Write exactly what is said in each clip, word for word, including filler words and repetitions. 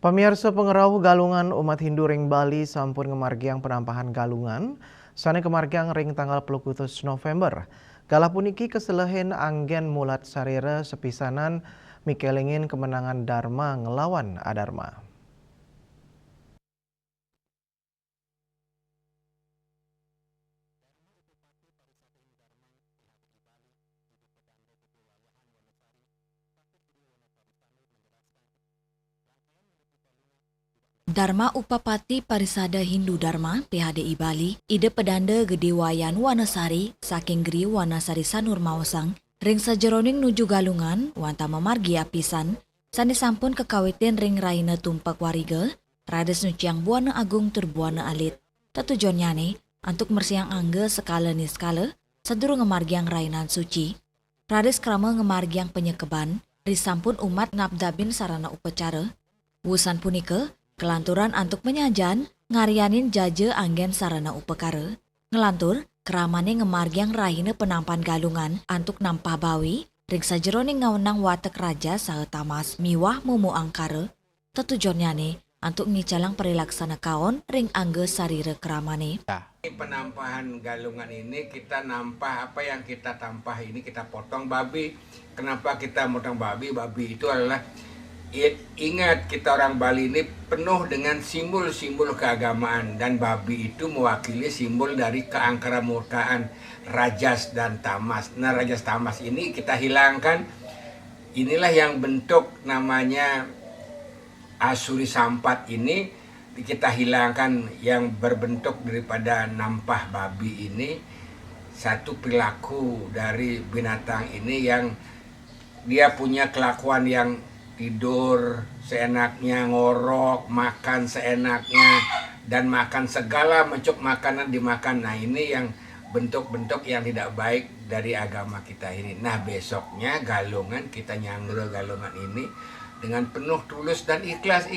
Pamiarsa, pangrauh galungan umat Hindu ring Bali sampun ngamargiang penampahan galungan, sane kamargiang ring tanggal puluh kutus November. Galah puniki kaselehin anggen mulat sarira sapisanan mikelingin kemenangan Dharma nglawan Adharma. Dharma Upapati Parisada Hindu Dharma, P H D I Bali, Ida Pedanda Gede Wayan Wanasari, saking Gri Wanasari Sanur maosang, ring sajeroning nuju galungan, wantah mamargi apisan, sane sampun kakawitin ring rahina Tumpek Wariga, raris nyuciang Buana Agung tur Buana Alit. Tetujonnyane, antuk mersihang angga sekala niskala, sadurung ngamargiang rahinan suci. Raris krama ngamargiang panyekeban, risampun umat ngabdabin sarana upacara. Wusan punika, kalanturan antuk panyajan, ngaryanin jaja anggen sarana upakara. Nglantur, kramane ngamargiang rahina penampahan galungan antuk nampah bawi, ring sajeroning ngawenang watek rajas saha tamas miwah momo angkara, tetujonnyane antuk ngicalang parilaksana kaon ring angga sarira kramane. Penampahan galungan ini kita nampah, apa yang kita tampah ini kita potong babi. Kenapa kita motong babi? Babi itu adalah, i-, ingat, kita orang Bali ini penuh dengan simbol-simbol keagamaan, dan babi itu mewakili simbol dari keangkaramurkaan rajas dan tamas. Nah, rajas tamas ini kita hilangkan. Inilah yang bentuk namanya Asuri Sampat ini kita hilangkan, yang berbentuk daripada nampah babi ini, satu perilaku dari binatang ini yang dia punya kelakuan yang tidur seenaknya, ngorok, makan seenaknya, dan makan segala macam makanan dimakan. Nah, ini yang bentuk-bentuk yang tidak baik dari agama kita ini. Nah, besoknya galungan kita nyanggul galungan ini dengan penuh tulus dan ikhlas.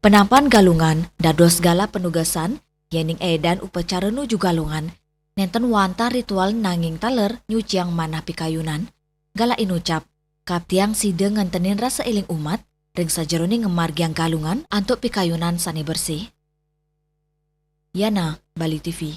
Penampahan galungan dados galah panugesan, yening edan upacara nuju galungan, nenten wantah ritual nanging taler nyuciang manah pikayunan. Galah inucap, kaptiang sida ngentenin rasa eling umat, ring sajeroning ngamargiang galungan antuk pikayunan sane bersih. Yana, Bali T V.